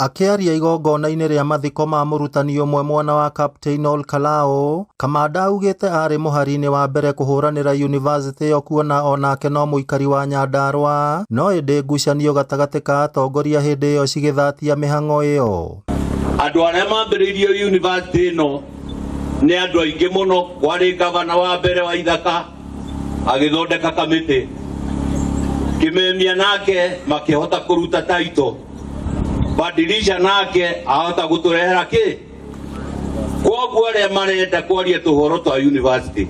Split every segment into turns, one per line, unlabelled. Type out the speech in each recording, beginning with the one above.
Akĩaria igongona-inĩ rĩa mathiko ma mũrutani ũmwe mwena wa Captain Ol Kalou, Kamanda augĩte arĩ mũhari-inĩ wa mbere kũhũranĩra yunivasĩtĩ ĩyo kuona onake no mũikari wa Nyandarua, no ĩndĩ ngucanio gatagatĩ ka atongoria hĩndĩ ĩyo cigĩthatia mĩhang'o ĩyo.
Andũ arĩa mambĩrĩirie yunivasĩtĩ ĩno nĩ andũ aingĩ mũno. Kwarĩ gavana wa mbere wa Ithaka agĩthondeka kamĩtĩ, Kimemia nake makĩhota kũruta taito, Badilisha nake ahota gũtũrehera kĩ. Koguo arĩa marenda kwaria tũhoro twa university,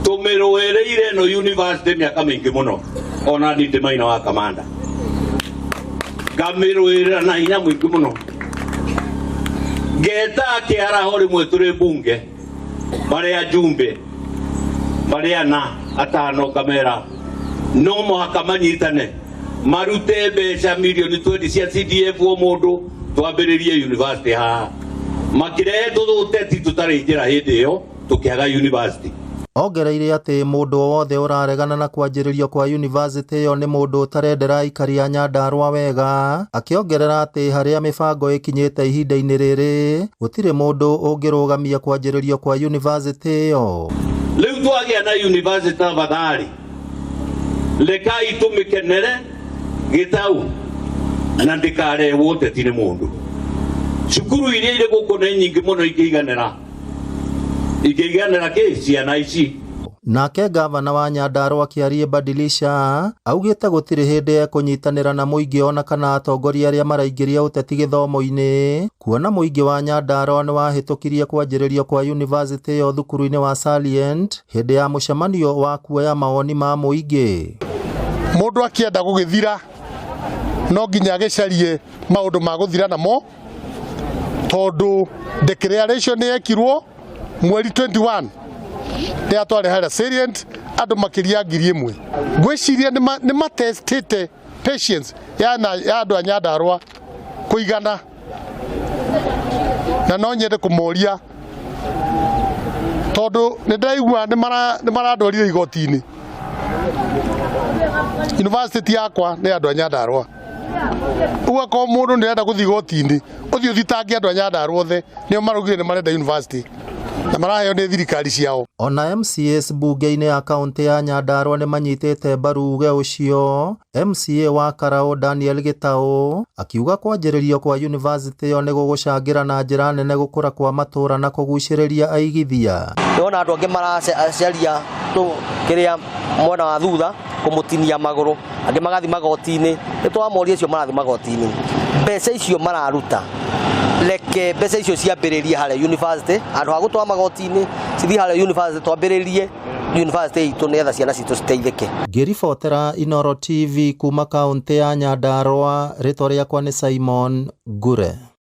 tũmĩrũĩrĩire ĩno university mĩaka mĩingĩ mũno. Ona niĩ ndĩ maina wa Kamanda, ngamĩrũĩrĩra na hinya mũingĩ mũno. Ngeta kĩaraho rĩmwe tũrĩ mbunge, marĩ ajumbe marĩ ana atano, ngamera no mũhaka manyitane marute mbeca milioni 20 cia CDF o mũndũ, twambĩrĩrie university haha. Makĩrehe tũteti tũtarĩ njĩra hĩndĩ ĩyo, tũkĩaga university.
Ongereire atĩ mũndũ o wothe ũraregana na kwanjĩrĩrio kwa yunivasĩtĩ ĩyo nĩ mũndũ ũtarendera aikari a Nyandarua wega, akĩongerera atĩ harĩa mĩbango ĩkinyĩte ihinda-inĩ rĩrĩ gũtirĩ mũndũ ũngĩrũgamia kwanjĩrĩrio kwa yunivasĩtĩ ĩyo.
Rĩu twagĩa na university, tafadhali rekai tũmĩkenere gĩtau na ndĩkarehwo ũteti nĩ mũndũ. Cukuru iria irĩ gũkũ nĩ nyingĩ mũno, ingĩiganĩra ingĩiganĩra kĩ ciana ici.
Nake gavana wa Nyandarua Kĩarie Badilisha augĩte gũtirĩ hĩndĩ ekũnyitanĩra na mũingĩ ona kana atongoria arĩa maraingĩria ũteti gĩthomo-inĩ, kuona mũingĩ wa Nyandarua nĩ wahĩtũkirie kwanjĩrĩrio kwa yunivasĩtĩ ĩyo thukuru-inĩ wa Salient hĩndĩ ya mũcemanio wa kuoya mawoni ma mũingĩ.
Mũndũ akĩenda gũgĩthira no nginya agĩcarie maũndũ ma gũthira namo, tondũ declaration nĩ yekirwo mweri 21 rĩrĩa twarĩ harĩa Salient, andũ makĩria 1000. Ngwĩciria nĩ matestĩte patience ya andũ a Nyandarua kũigana, na no nyende kũmoria, tondũ nĩ ndĩraigua nĩ marandwarire igoti-inĩ. University yakwa nĩ andũ a Nyandarua. Ũguo akorwo mũndũ nĩ arenda gũthiĩ igoti-inĩ, ũthiĩ ũthitange andũ a Nyandarua othe, nĩo maraugire nĩ marenda university na maraheo nĩ thirikari ciao.
Ona MCAs mbunge-inĩ ya kaũntĩ ya Nyandarua nĩ manyitĩte mbaru uge ũcio. MCA wa Karaũ Daniel Gĩtaũ akiuga kwanjĩrĩrio kwa yunivasĩtĩ ĩyo nĩ gũgũcangĩra na njĩra nene gũkũra kwa matũũra na kũgucĩrĩria aigithia.
Nĩwona andũ angĩ maracaria kĩrĩa mwena wa thutha kũmũtinia magũrũ, angĩ magathiĩ magoti-inĩ. Nĩ tũramoria acio marathiĩ magoti-inĩ, mbeca icio mararuta, reke mbeca icio ciambĩrĩrie harĩa university, handũ ha gũtwara magoti-inĩ, cithiĩ harĩa university, twambĩrĩrie university itũ nĩgetha ciana citũ citeithĩke.
Ngĩribotera Inooro TV kuma kaũntĩ ya Nyandarua, rĩtwa rĩakwa nĩ Simon Ngure.